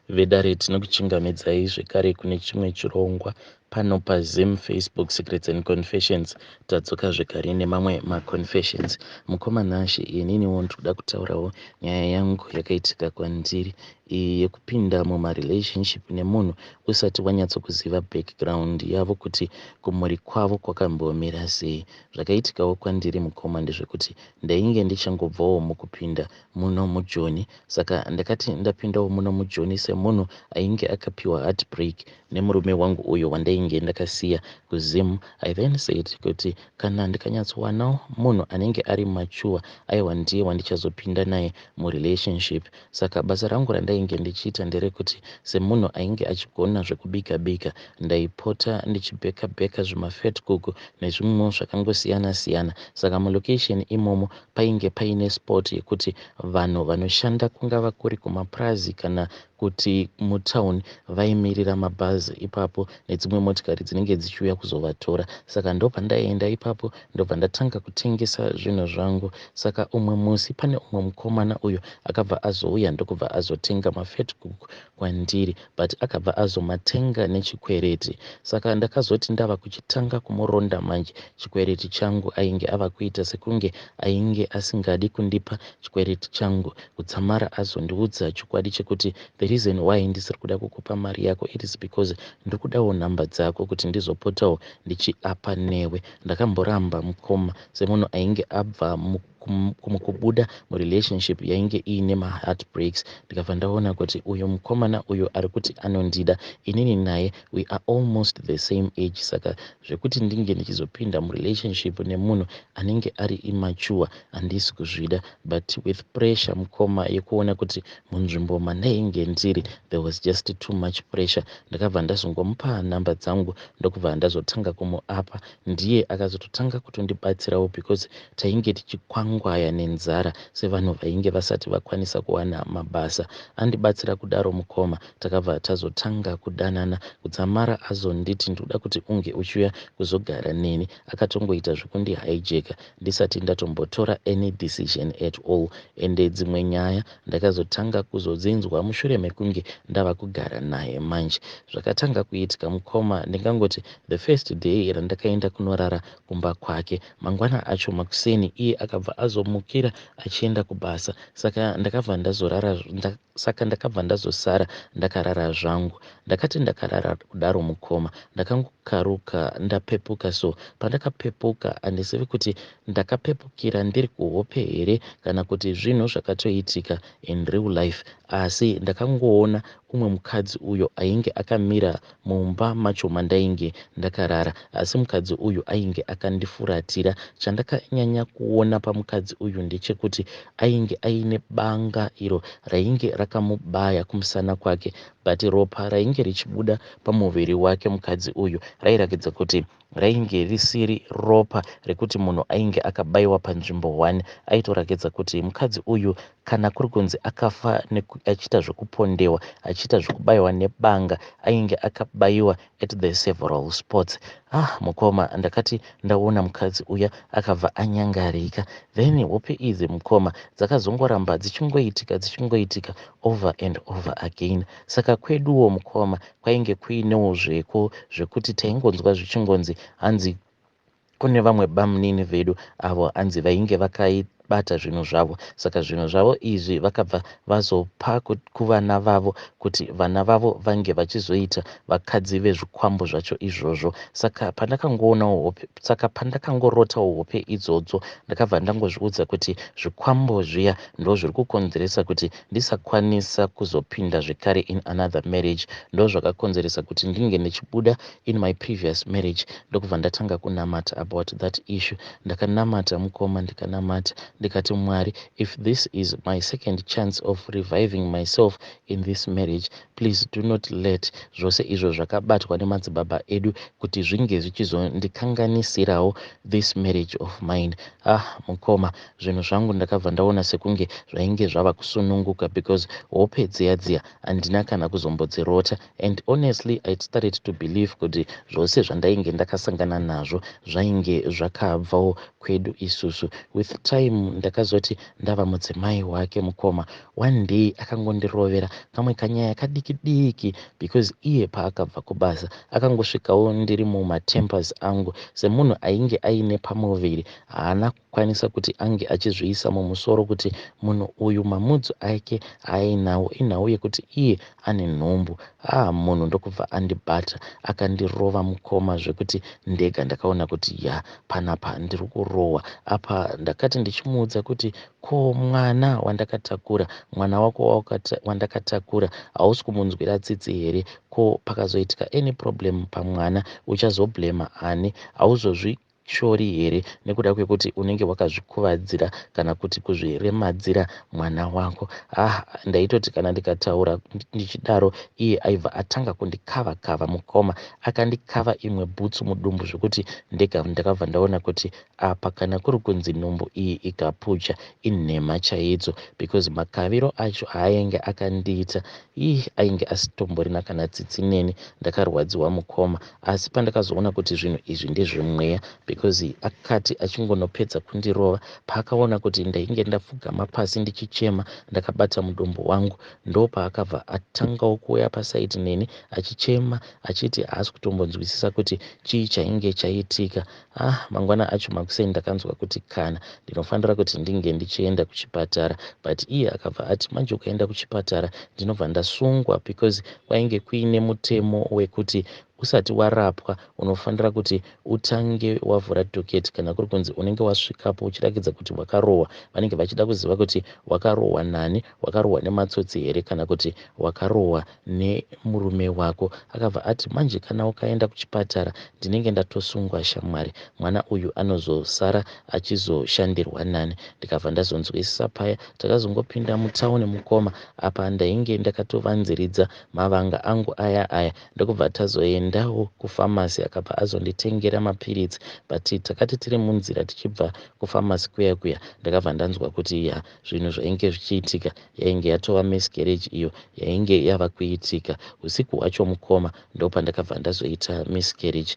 Vedare, tinokuchingamidzai zvekare kune chimwe chirongwa pano paZim Facebook Secrets and Confessions. Tadzoka zvekare nemamwe maconfessions. Mukoma Nashe, ininiwo ndikuda kutaurawo nyaya yangu yakaitika kwandiri iyi yekupinda mumarelationship nemunhu usati wanyatsokuziva background yavo, kuti kumhuri kwavo kwakambomira sei. Zvakaitikawo kwandiri, mukoma, ndezvekuti ndainge ndichangobvawo mukupinda muno muJoni. Saka ndakati ndapindawo muno muJoni semunhu ainge akapiwa heartbreak nemurume wangu uyo wandainge ndakasiya kuZim, I then said kuti kana ndikanyatsowanawo munhu anenge ari mature, aiwa, ndiye wandichazopinda naye murelationship. Saka basa rangu randainge ndichiita nderekuti semunhu ainge achigona zvekubika bika, ndaipota ndichibheka bheka zvimavetkoek nezvimwewo zvakangosiyana siyana. Saka mulocation imomo painge paine spot yekuti vanhu vanoshanda, kungava kuri kumapurazi kana kuti mutauni, vaimirira mabhazi ipapo nedzimwe motikari dzinenge dzichiuya kuzovatora. Saka ndopandaienda ipapo, ndobva ndatanga kutengesa zvinhu zvangu. Saka umwe musi pane umwe mukomana uyo akabva azouya, ndokubva azotenga mavetkoek kwandiri, but akabva azomatenga nechikwereti. Saka ndakazoti ndava kuchitanga kumuronda manje chikwereti changu, ainge ava kuita sekunge ainge asingadi kundipa chikwereti changu, kutsamara azondiudza chokwadi chekuti the reason why ndisiri kuda kukupa mari yako, it is because ndiri kudawo nhamba dzako kuti ndizopotawo ndichiapa newe. Ndakamboramba, mukoma, semunhu ainge abva mukubuda murelationship yainge iine maheartbreaks. Ndikabva ndaona kuti uyu mukomana uyu ari kuti anondida, inini naye we are almost the same age, saka zvekuti ndinge ndichizopinda murelationship nemunhu anenge ari immature, handisi kuzvida. But with pressure, mukoma, yekuona kuti munzvimbo mandainge ndiri there was just too much pressure, ndakabva ndazongomupa nhamba dzangu, ndokubva ndazotanga kumuapa. Ndiye akazototanga kutondibatsirawo because tainge tichikwangwaya nenzara sevanhu vainge vasati vakwanisa kuwana mabasa. Andibatsira kudaro, mukoma, takabva tazotanga kudanana, kudzamara azonditi ndikuda kuti unge uchiuya kuzogara neni. Akatongoita zvekundihijacka ndisati ndatombotora any decision at all. Ende dzimwe nyaya ndakazotanga kuzodzinzwa mushure mekunge ndava kugara naye manje. Zvakatanga kuitika, mukoma, ndingangoti the first day randakaenda kunorara kumba kwake, mangwana acho makuseni iye akabva azomukira achienda kubasa. Saka ndakabva ndazorara, saka ndakabva ndazosara ndakarara zvangu. Ndakati ndakarara kudaro, mukoma, ndakangokaruka ndapepuka. So pandakapepuka, handizivi kuti ndakapepukira ndiri kuhope here kana kuti zvinhu zvakatoitika in real life, asi ndakangoona umwe mukadzi uyo ainge akamira mumba macho mandainge ndakarara, asi mukadzi uyu ainge akandifuratira. Chandakanyanya kuona pamukadzi uyu ndechekuti ainge aine banga iro rainge rakamubaya kumusana kwake, but ropa rainge richibuda pamuviri wake mukadzi uyu rairatidza kuti rainge risiri ropa rekuti munhu ainge akabayiwa panzvimbo 1. Aitoratidza kuti mukadzi uyu, kana kuri kunzi akafa achiita zvekupondewa, achiita zvekubayiwa nebanga, ainge akabayiwa at the several spots. Ah, mukoma, ndakati ndaona mukadzi uya, akabva anyangarika. Then hope idzi, mukoma, dzakazongoramba dzichingoitika, dzichingoitika over and over again. Saka kweduwo, mukoma, kwainge kuinewo zveko zvekuti taingonzwa zvichingonzi hanzi kune vamwe bamunini vedu avo hanzi vainge vakaibata zvinhu zvavo. Saka zvinhu zvavo izvi vakabva vazopa kuvana vavo kuti vana vavo vange vachizoita vakadzi vezvikwambo zvacho izvozvo. Saka pandakangoonawo hope, saka pandakangorotawo hope idzodzo, ndakabva ndangozviudza kuti zvikwambo zviya ndo zviri kukonzeresa kuti ndisakwanisa kuzopinda zvekare in another marriage. Ndo zvakakonzeresa kuti ndinge ndichibuda in my previous marriage. Ndokubva ndatanga kunamata about that issue. Ndakanamata, mukoma, ndikanamata, ndikati, "Mwari, if this is my second chance of reviving myself in this marriage, please do not let zvose izvo zvakabatwa nemadzibaba edu kuti zvinge zvichizondikanganisirawo this marriage of mine." Ah, mukoma, zvinhu zvangu ndakabva ndaona sekunge zvainge zvava kusununguka, because hope dziya dziya handina kana kuzombodzirota. And honestly, I started to believe kuti zvose zvandainge ndakasangana nazvo zvainge zvakabvawo kwedu isusu. With time ndakazoti ndava mudzimai wake mukoma, one day akangondirovera kamwe kanyaya kadiki diki because iye paakabva kubasa akangosvikawo ndiri mumatempers angu. Semunhu ainge aine pamuviri haana kukwanisa kuti ange achizviisa mumusoro kuti munhu uyu mamudzu ake aainawo inhau yekuti iye ane nhumbu. Ah, munhu ndokubva andibata akandirova mukoma zvekuti ndega ndakaona kuti ya, panapa ndiri kurohwa. Apa ndakati ndichimuudza kuti ko mwana wandakatakura, mwana wako wandakatakura hausi kumunzwira tsitsi here? Ko pakazoitika any problem pamwana uchazoblema ani? Hauzozvi shori here nekuda kwekuti unenge wakazvikuvadzira kana kuti kuzviremadzira mwana wako? Ah, ndaitoti kana ndikataura ndichidaro iye aibva atanga kundikava kava mukoma. Akandikava imwe bhutsu mudumbu zvekuti ndega ndakabva ndaona kuti apa kana kuri kunzi nhumbu iyi ikapucha inhema chaidzo, because makaviro acho aainge akandiita ii ainge asitomborina kana tsitsi neni. Ndakarwadziwa mukoma, asi pandakazoona kuti zvinhu izvi ndezvemweya, because akati achingonopedza kundirova, paakaona kuti ndainge ndapfugama pasi ndichichema ndakabata mudumbu wangu, ndopaakabva atangawo kuuya pasaidi neni achichema achiti haasi kutombonzwisisa kuti chii chainge chaitika. Ah, mangwana acho makuseni ndakanzwa kuti kana ndinofanira kuti ndinge ndichienda kuchipatara, but iye akabva ati manje ukaenda kuchipatara ndinobva ndasungwa, because kwainge kuine mutemo wekuti usati warapwa unofanira kuti utange wavhura docket. Kana kuri kunzi unenge wasvikapo uchirakidza kuti wakarohwa, vanenge vachida kuziva kuti wakarohwa nani, wakarohwa nematsotsi here kana kuti wakarohwa nemurume wako. Akabva ati manje kana ukaenda kuchipatara ndinenge ndatosungwa shamwari, mwana uyu anozosara achizoshandirwa nani? Ndikabva ndazonzwisisa paya. Takazongopinda mutauni mukoma, apa ndainge ndakatovanziridza mavanga angu aya aya, ndokubva tazoendawo kufamasi. Akabva azonditengera mapiritsi, but takati tiri munzira tichibva kufamasi kuya kuya, ndakabva ndanzwa kuti ya, zvinhu zvainge zvichiitika yainge yatova miscarriage iyo yainge yava kuitika. Usiku hwacho mukoma, ndopandakabva ndazoita miscarriage.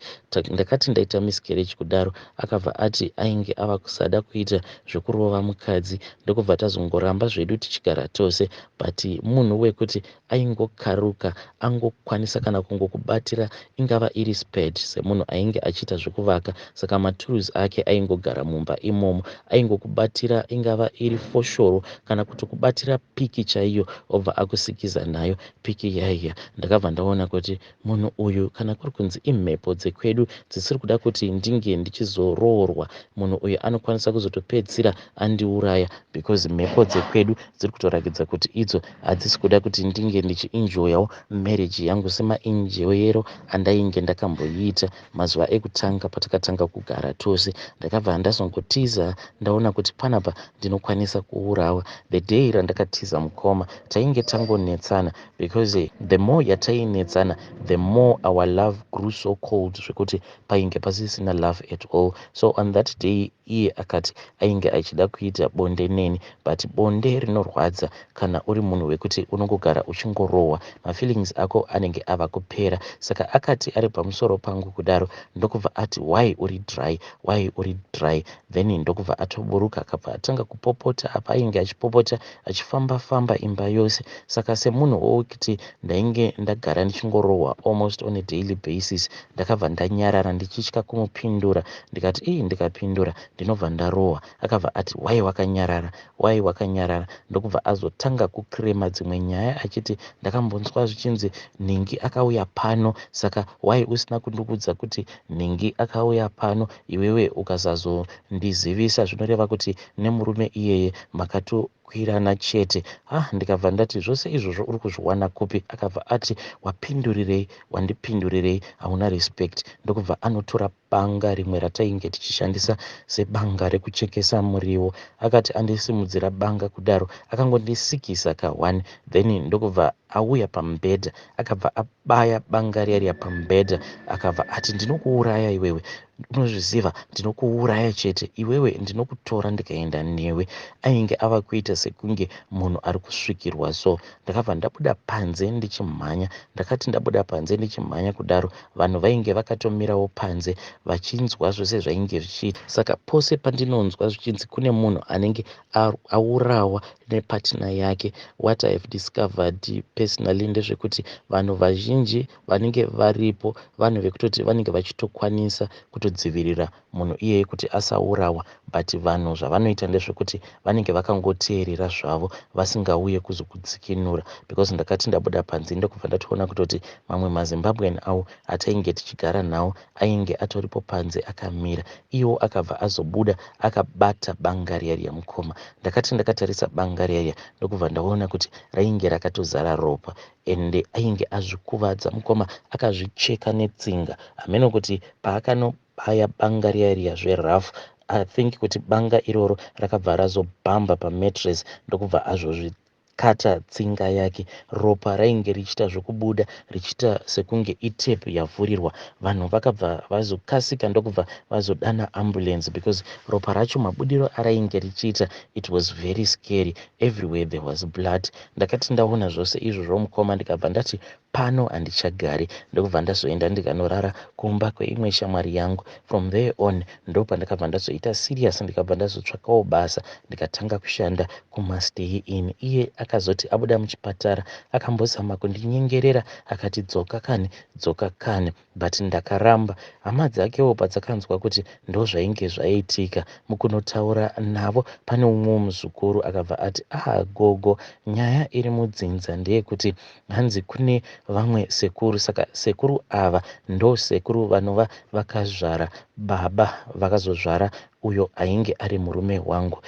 Ndakati ndaita miscarriage kudaro, akabva ati ainge ava kusada kuita zvekurova mukadzi, ndokubva tazongoramba zvedu tichigara tose, but munhu wekuti aingokaruka angokwanisa kana kungokubatira ingava iri spade. Semunhu ainge achiita zvekuvaka, saka matools ake aingogara mumba imomo. Aingokubatira ingava iri foshoro kana kutokubatira piki chaiyo, obva akusikiza nayo piki yaiya. Ndakabva ndaona kuti munhu uyu, kana kuri kunzi imhepo dzekwedu dzisiri kuda kuti ndinge ndichizoroorwa, munhu uyu anokwanisa kuzotopedzisira andiuraya, because mhepo dzekwedu dziri kutorakidza kuti idzo hadzisi kuda kuti ndinge ndichienjoyawo marriage yangu semaenjoyero andainge ndakamboiita mazuva ekutanga patakatanga kugara tose. Ndakabva ndazongotiza ndaona kuti panapa ndinokwanisa kuurawa. The day randakatiza mukoma, tainge tangonetsana, because the more yatainetsana, the more our love grew so cold zvekuti painge pasisina love at all. So on that day iye akati ainge achida kuita bonde neni, but bonde rinorwadza kana uri munhu wekuti unongogara uchingorohwa, mafeelings ako anenge ava kupera. Saka akati ari pamusoro pangu kudaro, ndokubva ati, "Why uri dry? Why uri dry?" Then ndokubva atoburuka, akabva atanga kupopota. Apa ainge achipopota achifamba famba imba yose. Saka semunhu wokuti ndainge ndagara ndichingorohwa almost on a daily basis, ndakabva ndanyarara ndichitya kumupindura. Ndikati ii, ndikapindura ndinobva ndarohwa. Akabva ati, "Why wakanyarara? Why wakanyarara?" Ndokubva azotanga kuclaima dzimwe nyaya achiti, "Ndakambonzwa zvichinzi nhingi akauya pano, saka why usina kundikudza kuti nhingi akauya pano? Iwewe ukasazondizivisa zvinoreva kuti nemurume iyeye makatokwirana chete." Ah, ndikabva ndati, "Zvose izvozvo uri kuzviwana kupi?" Akabva ati, "Wapindurirei? Wandipindurirei? Hauna respect." Ndokubva anotora banga rimwe ratainge tichishandisa sebanga rekuchekesa muriwo. Akati andisimudzira banga kudaro, akangondisikisa ka1, then ndokubva auya pamubhedha, akabva abaya banga riya riya pamubhedha. Akabva ati, "Ndinokuuraya iwewe." Unozviziva, ndinokuuraya chete iwewe, ndinokutora ndikaenda newe. Ainge ava kuita sekunge munhu ari kusvikirwa so. Ndakabva ndabuda panze ndichimhanya. Ndakati ndabuda panze ndichimhanya kudaro, vanhu vainge vakatomirawo panze vachinzwa zvose zvainge zvichiita. Saka pose pandinonzwa zvichinzi kune munhu anenge aurawa nepartner yake, what I have discovered personally ndezvekuti vanhu vazhinji vanenge varipo vanhu vekutoti vanenge vachitokwanisa kutodzivirira munhu iyeye kuti asaurawa, but vanhu zvavanoita ndezvekuti vanenge vakangoteerera zvavo vasingauye kuzokudzikinura. Because ndakati ndabuda panze ndokubva ndatoona kutoti mamwe maZimbabwean awo atainge tichigara nawo ainge atoripo panze akamira. Iwo akabva azobuda akabata banga riya riya mukoma. Ndakati ndakatarisa banga riya riya ndokubva ndaona kuti rainge rakatozara ropa, ende ainge azvikuvadza mukoma, akazvicheka netsinga. Hameno kuti paakanobaya banga riya riya zverafu, I think kuti banga iroro rakabva razobhamba pamattress ndokubva azozvikata tsinga yake. Ropa rainge richiita zvokubuda richiita sekunge itepu yavhurirwa. Vanhu vakabva vazokasika ndokubva vazodana ambulance, because ropa racho mabudiro arainge richiita, it was very scary. Everywhere there was blood. Ndakati ndaona zvose izvozvo mukoma, ndikabva ndati pano handichagari, ndokubva ndazoenda ndikanorara kumba kweimwe shamwari yangu. From there on ndo pandakabva ndazoita serious, ndikabva ndazotsvakawo basa, ndikatanga kushanda kumaStay Inn. Iye akazoti abuda muchipatara akambozama kundinyengerera, akati dzoka kani, dzoka kani, but ndakaramba. Hama dzakewo padzakanzwa kuti ndo zvainge zvaitika, mukunotaura navo pane umwewo muzukuru akabva ati, "Ah gogo, nyaya iri mudzinza ndeyekuti hanzi kune vamwe sekuru. Saka sekuru ava ndo sekuru vanova vakazvara baba vakazozvara uyo ainge ari murume wangu.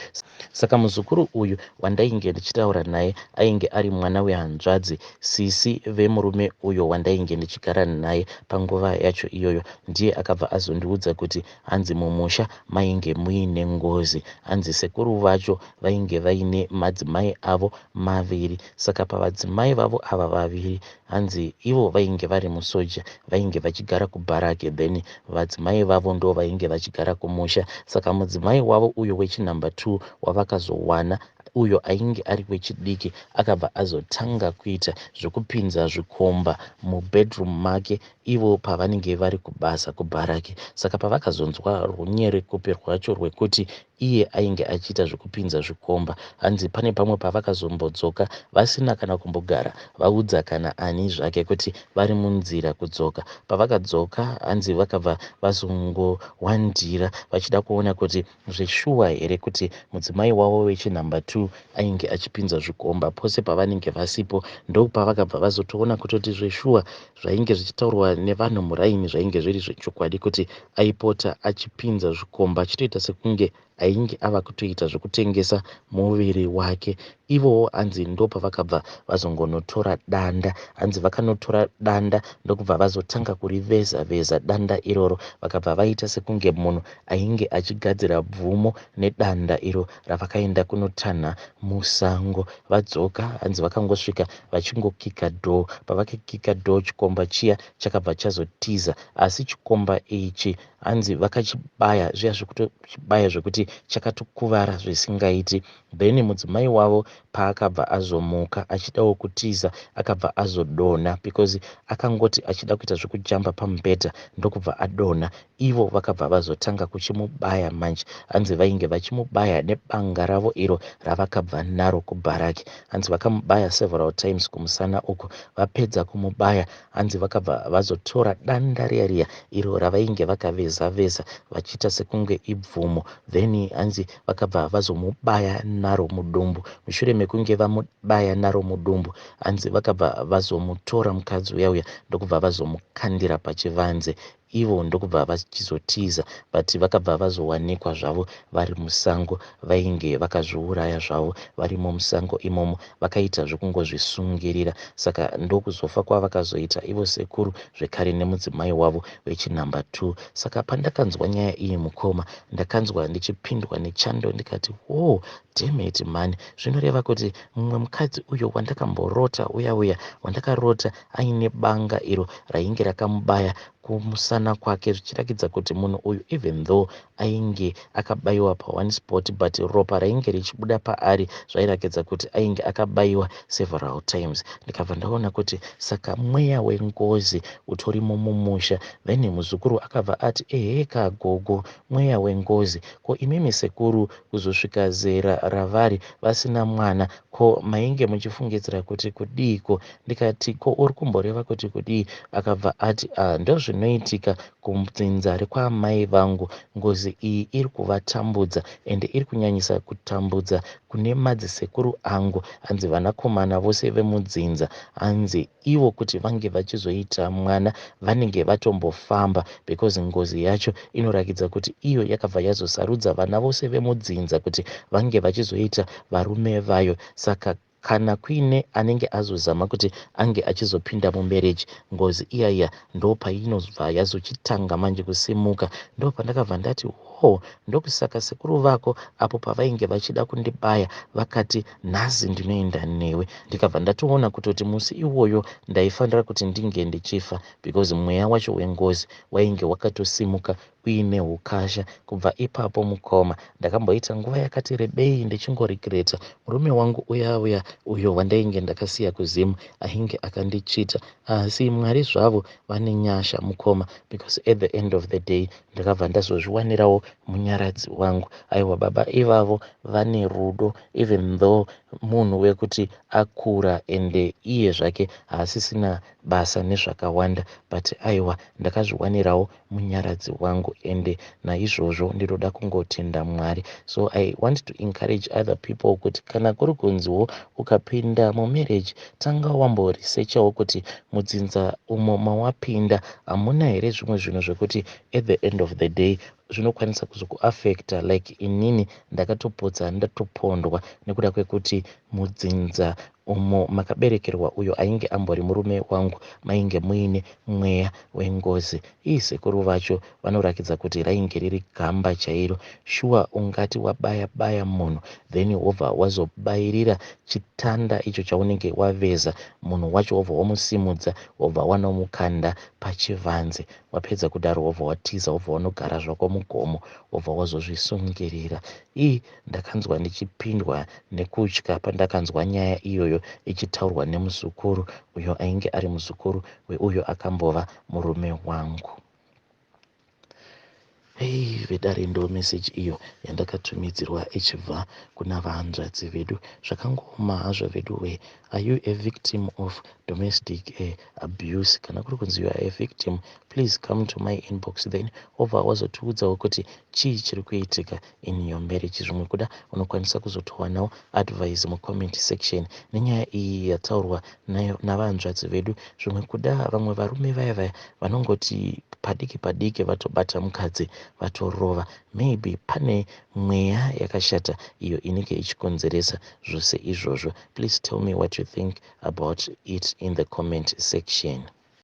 Saka muzukuru uyu wandainge ndichitaura naye ainge ari mwana wehanzvadzi sisi vemurume uyo wandainge ndichigara naye panguva yacho iyoyo. Ndiye akabva azondiudza kuti hanzi mumusha mainge muine ngozi. Hanzi sekuru vacho vainge vaine madzimai avo maviri. Saka pavadzimai vavo ava vaviri, hanzi ivo vainge vari musoja, vainge vachigara kubharake, then vadzimai vavo ndo vainge vachigara kumusha. Saka mudzimai wavo uyo wechinumber 2 wavakazowana, uyo ainge ari wechidiki, akabva azotanga kuita zvekupinza zvikomba mubedroom make ivo pavanenge vari kubasa kubharake. Saka pavakazonzwa runyerekupe rwacho rwekuti iye ainge achiita zvekupinza zvikomba, hanzi pane pamwe pavakazombodzoka vasina kana kumbogara vaudza kana ani zvake kuti vari munzira kudzoka. Pavakadzoka, hanzi vakabva vazongowandira vachida kuona kuti zveshuwa here kuti mudzimai wavo wechinumber 2 ainge achipinza zvikomba pose pavanenge vasipo. Ndopavakabva vazotoona kutoti zveshuwa zvainge zvichitaurwa nevanhu muraini zvainge zviri zvechokwadi, kuti aipota achipinza zvikomba achitoita sekunge ainge ava kutoita zvekutengesa muviri wake. Ivowo hanzi ndopavakabva vazongonotora danda. Hanzi vakanotora danda ndokubva vazotanga kuriveza veza danda iroro, vakabva vaita sekunge munhu ainge achigadzira bvumo nedanda iro ravakaenda kunotanha musango. Vadzoka, hanzi vakangosvika vachingokika door. Pavakakika door, chikomba chiya chakabva chazotiza. Asi chikomba ichi hanzi vakachibaya zviya zvekutochibaya zvekuti chakatokuvara zvisingaiti. Then mudzimai wavo paakabva azomuka achidawo kutiza, akabva azodonha, because akangoti achida kuita zvekujamba pamubhedha ndokubva adonha. Ivo vakabva vazotanga kuchimubaya manje. Hanzi vainge vachimubaya nebanga ravo iro ravakabva naro kubharaki. Hanzi vakamubaya several times kumusana uku. Vapedza kumubaya, hanzi vakabva vazotora danda riya riya iro ravainge vakaveza veza vachiita sekunge ibvumo, then hanzi vakabva vazomubaya naro mudumbu. Mushure mekunge vamubaya naro mudumbu, hanzi vakabva vazomutora mukadzi uya uya ndokubva vazomukandira pachivanze, ivo ndokubva vachizotiza. But vakabva vazowanikwa zvavo vari musango, vainge vakazviuraya zvavo varimo musango imomo, vakaita zvekungozvisungirira. Saka ndokuzofa kwavakazoita ivo sekuru zvekare nemudzimai wavo wechinumber 2. Saka pandakanzwa nyaya iyi mukoma, ndakanzwa ndichipindwa nechando, ndikati, "Wo, dammit man, zvinoreva kuti mumwe mukadzi uyo wandakamborota uya uya wandakarota aine banga iro rainge rakamubaya." kumusana kwake zvichirakidza kuti munhu uyu even though ainge akabaiwa paone spot but ropa rainge richibuda paari zvairakidza kuti ainge akabaiwa several times. Ndikabva ndaona kuti saka mweya wengozi utorimo mumusha. Then muzukuru akabva ati eheka gogo mweya wengozi ko imimi sekuru kuzosvika zera ravari vasina mwana ko mainge muchifungidzira kuti kudiiko ndikati ko uri kumboreva kuti kudii akabva ati ah, ndozvinoitika kudzinza rekwaamai vangu ngozi iyi iri kuvatambudza ende iri kunyanyisa kutambudza kune madzisekuru angu hanzi vanakomana vose vemudzinza hanzi ivo kuti vange vachizoita mwana vanenge vatombofamba because ngozi yacho inorakidza kuti iyo yakabva yazosarudza vana vose vemudzinza kuti vange vachizoita varume vayo saka Kana kuine anenge azozama kuti ange achizopinda mumarriage ngozi iya iya ndopainobva yazochitanga manje kusimuka. Ndopandakabva ndati hoo ndokusaka sekuru vako apo pavainge vachida kundibaya vakati nhasi ndinoenda newe. Ndikabva ndatoona kutoti musi iwoyo ndaifanira kuti ndinge ndichifa because mweya wacho wengozi wainge wakatosimuka uine hukasha. Kubva ipapo mukoma ndakamboita nguva yakati rebei ndichingoregreta murume wangu uya uya uyo wandainge ndakasiya kuZim ainge akandichita asi Mwari zvavo vane nyasha mukoma because at the end of the day ndakabva ndazozviwanirawo munyaradzi wangu. Aiwa baba ivavo vane rudo even though munhu wekuti akura ende iye zvake haasisina basa nezvakawanda but aiwa ndakazviwanirawo munyaradzi wangu ende naizvozvo ndinoda kungotenda Mwari. So I want to encourage other people kuti kana kuri kunziwo ukapinda mumarriage tanga wamboresearchawo kuti mudzinza umo mawapinda hamuna here zvimwe zvinhu zvekuti at the end of the day zvinokwanisa kuzokuaffecta like inini ndakatopotsa ndatopondwa nekuda kwekuti mudzinza umo makaberekerwa uyo ainge ambori murume wangu mainge muine mweya wengozi. Ii sekuru vacho vanorakidza kuti rainge riri gamba chairo. Shuwa ungati wabaya baya munhu then wobva wazobairira chitanda icho chaunenge waveza munhu wacho wobva wamusimudza wobva wanomukanda pachivanze. Wapedza kudaro wobva watiza wobva wanogara zvako mugomo wobva wazozvisungirira. Ii ndakanzwa ndichipindwa nekutya pandakanzwa nyaya iyoyo ichitaurwa nemuzukuru uyo ainge ari muzukuru weuyo akambova murume wangu. Hei vedare ndo message iyo yandakatumidzirwa ichibva kuna vahanzvadzi vedu. Zvakangooma hazvo veduwee. Are you a victim of domestic abuse? Kana kuri kunzi you are a victim, please come to my inbox then wobva wazotiudzawo kuti chii chiri kuitika in your marriage. Zvimwe kuda unokwanisa kuzotowanawo advice mucomment section nenyaya iyi yataurwa navanzvadzi vedu. Zvimwe kuda vamwe varume vaya vaya vanongoti padiki padiki vatobata mukadzi vatorova maybe pane mweya yakashata iyo inenge ichikonzeresa zvose izvozvo. Please tell me what you think about it in the comment section.